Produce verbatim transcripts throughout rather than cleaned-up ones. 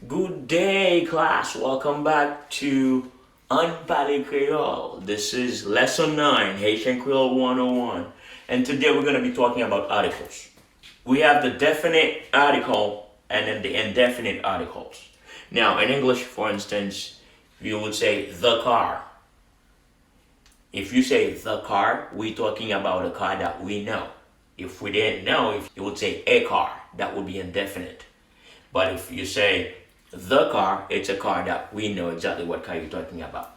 Good day, class. Welcome back to Ann Pale Kreyòl. This is lesson nine, Haitian Creole one oh one. And today we're going to be talking about articles. We have the definite article and then the indefinite articles. Now, in English, for instance, you would say the car. If you say the car, we're talking about a car that we know. If we didn't know, if you would say a car, that would be indefinite. But if you say the car, it's a car that we know exactly what car you're talking about.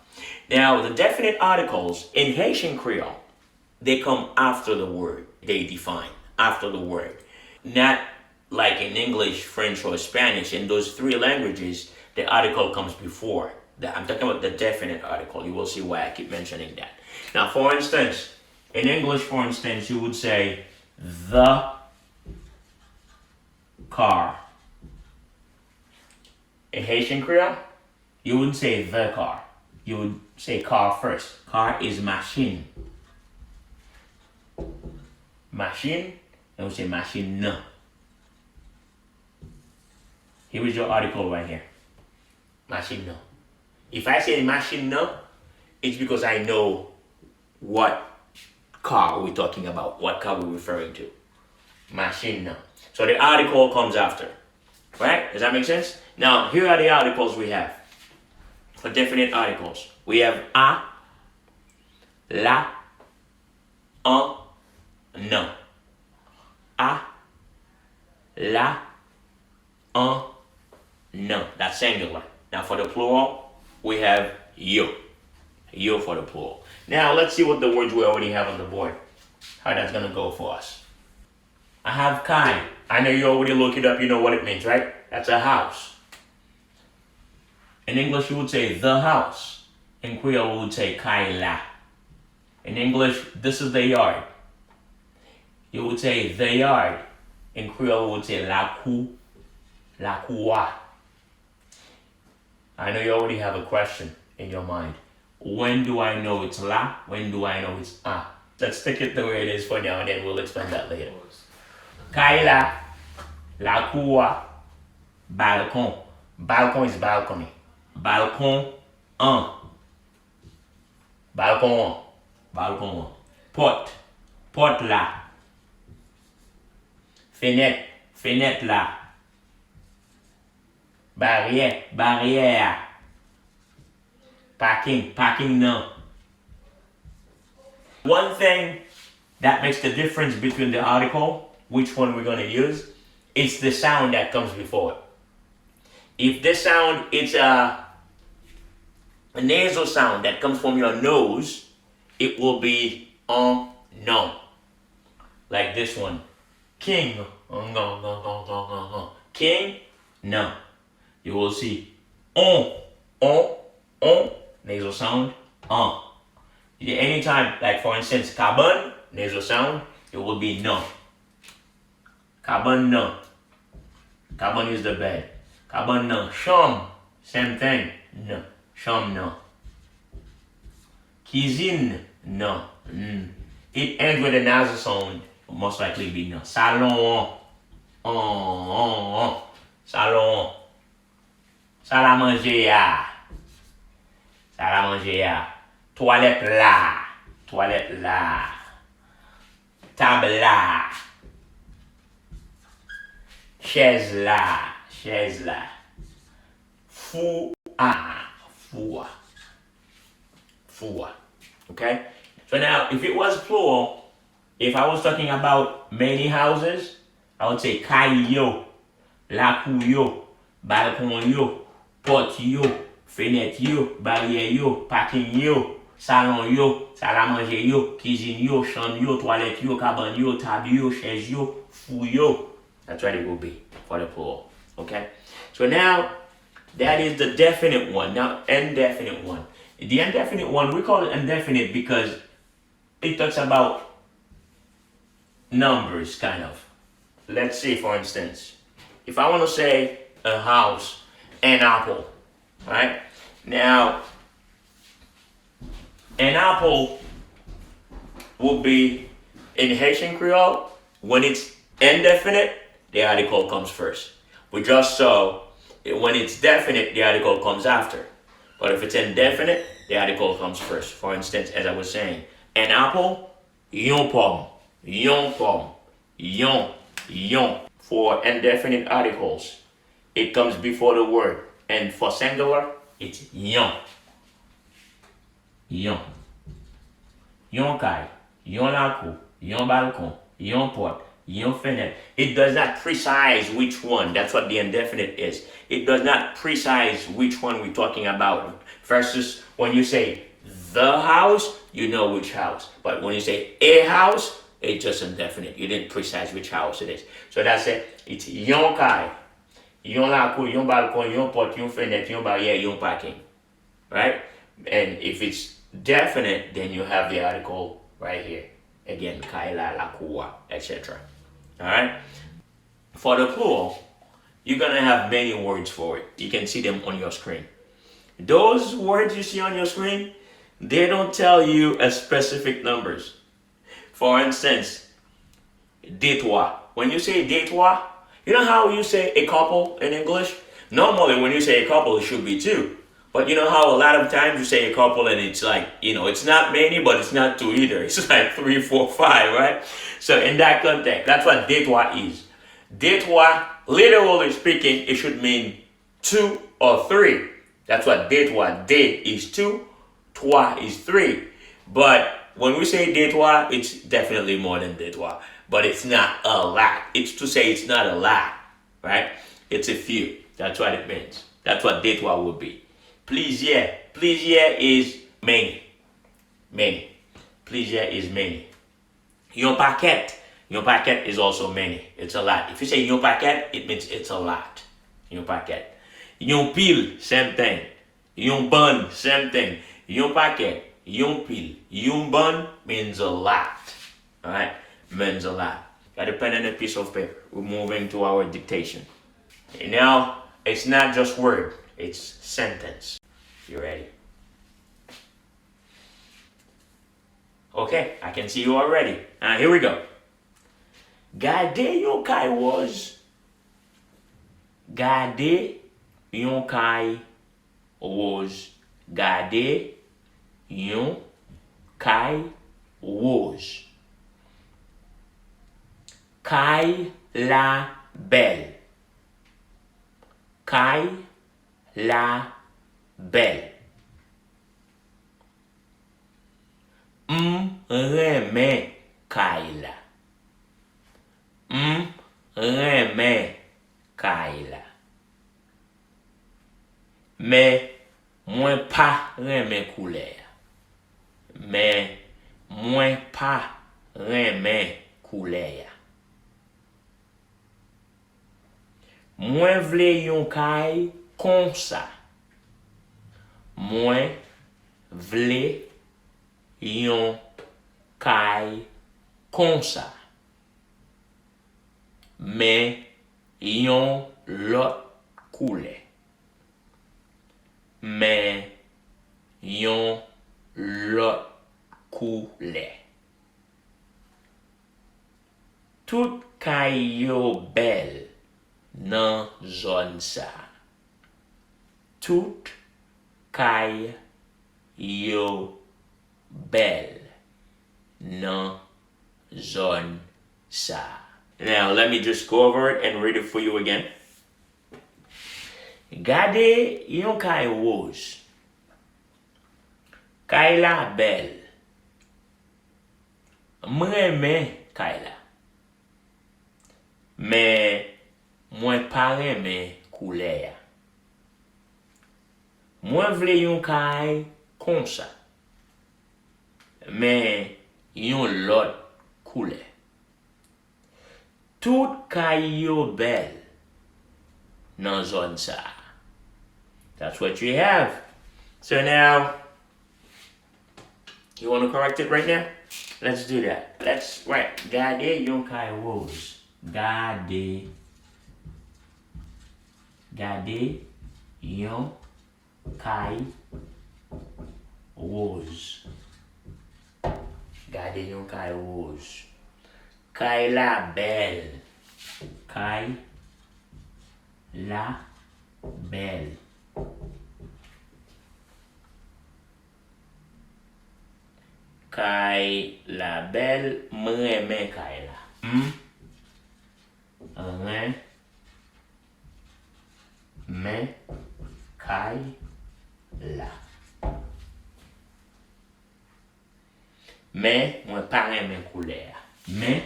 Now, the definite articles in Haitian Creole, they come after the word. They define after the word. Not like in English, French, or Spanish. In those three languages, the article comes before. The- I'm talking about the definite article. You will see why I keep mentioning that. Now, for instance, in English, for instance, you would say the car. In Haitian Creole, you wouldn't say the car. You would say car first. Car is machine. Machine, and we say machine nan. Here is your article right here. Machine nan. If I say machine nan, it's because I know what car we're talking about, what car we're referring to. Machine nan. So the article comes after. Right? Does that make sense? Now, here are the articles we have. For definite articles. We have a, la, an, nan. A, la, an, nan. That's singular. Now for the plural, we have yo. Yo for the plural. Now let's see what the words we already have on the board. How that's gonna go for us. I have kay. I know you already look it up, you know what it means, right? That's a house. In English, you would say the house. In Creole, we would say kay la. In English, this is the yard. You would say the yard. In Creole, we would say lakou, lakou a. I know you already have a question in your mind. When do I know it's la? When do I know it's a? Let's take it the way it is for now, and then we'll explain that later. Kay la, lakou a, balkon. Balkon is balcony. Balkon an. Balkon an. Balkon an. Pòt. Pòt la. Fenèt. Fenèt la. Baryè. Baryè a. Pakin. Pakin nan. One thing that makes the difference between the article, which one we're going to use, it's the sound that comes before it. If this sound, it's a, a nasal sound that comes from your nose, it will be an, nan. Like this one. King. King, nan. You will see on, on, on, nasal sound, an. Anytime, like for instance, kabann, nasal sound, it will be nan. Kabann nan. Kabann is the bed. Kabann nan. Chanm, same thing. Nan. Chanm nan. Kizin nan. N. It ends with a nasal sound, most likely be nan. Salon an. An, an, an. Salon an. Sal a manje a. Sal a manje a. Twalèt la. Twalèt la. Tab la. Chèz la. Chèz la. Fou a. Fou a. Fou a. Okay? So now, if it was plural, if I was talking about many houses, I would say kay yo, lakou yo, balkon yo, pòt yo, fenèt yo, baryè yo, pakin yo, salon yo, sal a manje yo, kizin yo, chanm yo, twalèt yo, kabann yo, tab yo, chèz yo, fou yo. That's what it will be for the plural. Okay? So now, that is the definite one. Now, indefinite one. The indefinite one, we call it indefinite because it talks about numbers, kind of. Let's say, for instance, if I want to say a house, an apple, right? Now, an apple will be in Haitian Creole, when it's indefinite, the article comes first. We just saw When it's definite, the article comes after. But if it's indefinite, the article comes first. For instance, as I was saying, an apple, yon pòm, yon pòm, yon, yon. For indefinite articles, it comes before the word. And for singular, it's yon. Yon. Yon kay, yon lakou, yon balkon, yon pòt, yon fenèt. It does not precise which one. That's what the indefinite is. It does not precise which one we're talking about. Versus when you say the house, you know which house. But when you say a house, it's just indefinite. You didn't precise which house it is. So that's it. It's yon kay, yon lakou, yon balkon, yon pòt, yon fenèt, yon baryè, yon parking. Right? And if it's definite, then you have the article right here. Again, kay la, lakou a, et cetera. All right? For the plural, you're going to have many words for it. You can see them on your screen. Those words you see on your screen, they don't tell you a specific numbers. For instance, de twa. When you say de twa, you know how you say a couple in English? Normally, when you say a couple, it should be two. But you know how a lot of times you say a couple and it's like, you know, it's not many, but it's not two either. It's like three, four, five, right? So in that context, that's what de twa is. De twa, literally speaking, it should mean two or three. That's what de twa, de is two, twa is three. But when we say de twa, it's definitely more than de twa. But it's not a lot. It's to say it's not a lot, right? It's a few. That's what it means. That's what de twa would be. Plizyè. Plizyè is many. Many. Plizyè is many. Yon pakèt. Yon pakèt is also many. It's a lot. If you say yon pakèt, it means it's a lot. Yon pakèt. Yon pil, same thing. Yon bann, same thing. Yon pakèt, yon pil, yon bann means a lot. All right? Means a lot. Got a pen and a piece of paper. We're moving to our dictation. And now, it's not just word, it's sentence. You ready? Okay, I can see you already. Uh, here we go. Gade yon kay woz. Gade yon kay woz. Gade yon kay woz. Kay la bèl. Kay la bèl. M renmen kay la. M renmen kay la. Men mwen pa renmen koulè a. Men mwen pa renmen koulè a. Mwen vle yon kay konsa. Mwen vle yon kay konsa. Men yon lòt koulè. Men yon lòt koulè. Tout kay yo bèl nan zòn sa a. Tout kay yo bèl nan zòn sa a. Now, let me just go over it and read it for you again. Gade yon kay woz. Kay la bèl. M renmen kay la. Men mwen pa renmen koulè a. Mwen vle yon kay konsa. Men yon lòt koulè. Tout kay yo bèl nan zòn sa a. That's what you have. So now, you want to correct it right now? Let's do that. Let's write. Gade yon kay woz. Gade. Gade yon kay woz. Gade yon kay woz. Kay la bèl. Kay la bèl. Kay la bèl, m renmen kay la. M renmen kay la. Men, mwen pa renmen koulè a. Men,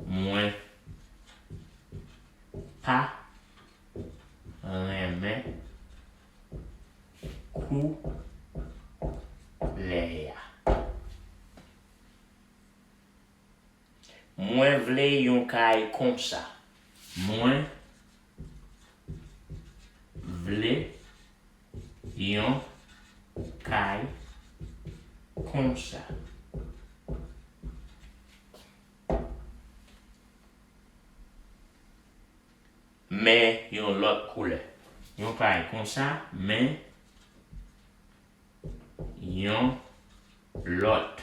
mwen pa renmen koulè a. Mwen vle yon kay konsa. Mwen vle yon kay konsa. Men yon lòt koulè. Yon kay konsa, men yon lòt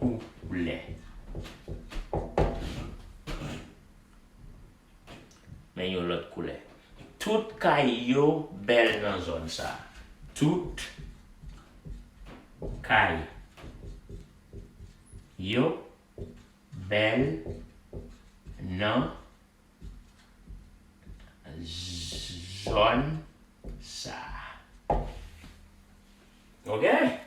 koulè. Men yon lòt koulè. Tout kay yo bèl nan zòn sa. Tout kay yo bèl nan zòn sa. Okay?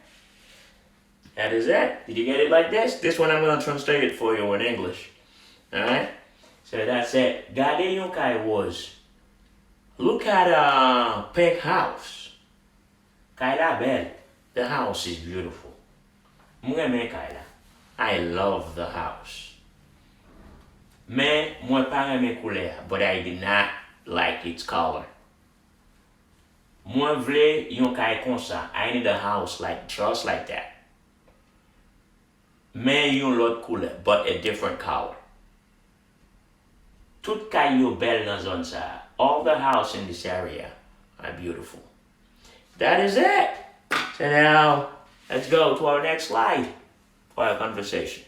That is it. Did you get it like this? This one I'm gonna translate it for you in English. Alright? So that's it. Gade yon kay woz. Look at a pink house. Kay la bèl. The house is beautiful. M renmen kay la. I love the house. Men, mwen pa renmen koulè a, but I did not like its color. Mwen vle yon kay konsa. I need a house like, just like that. Men yon lòt koulè, but a different color. Tout kay yo bèl nan zòn sa a. All the house in this area are beautiful. That is it. So now, let's go to our next slide for our conversation.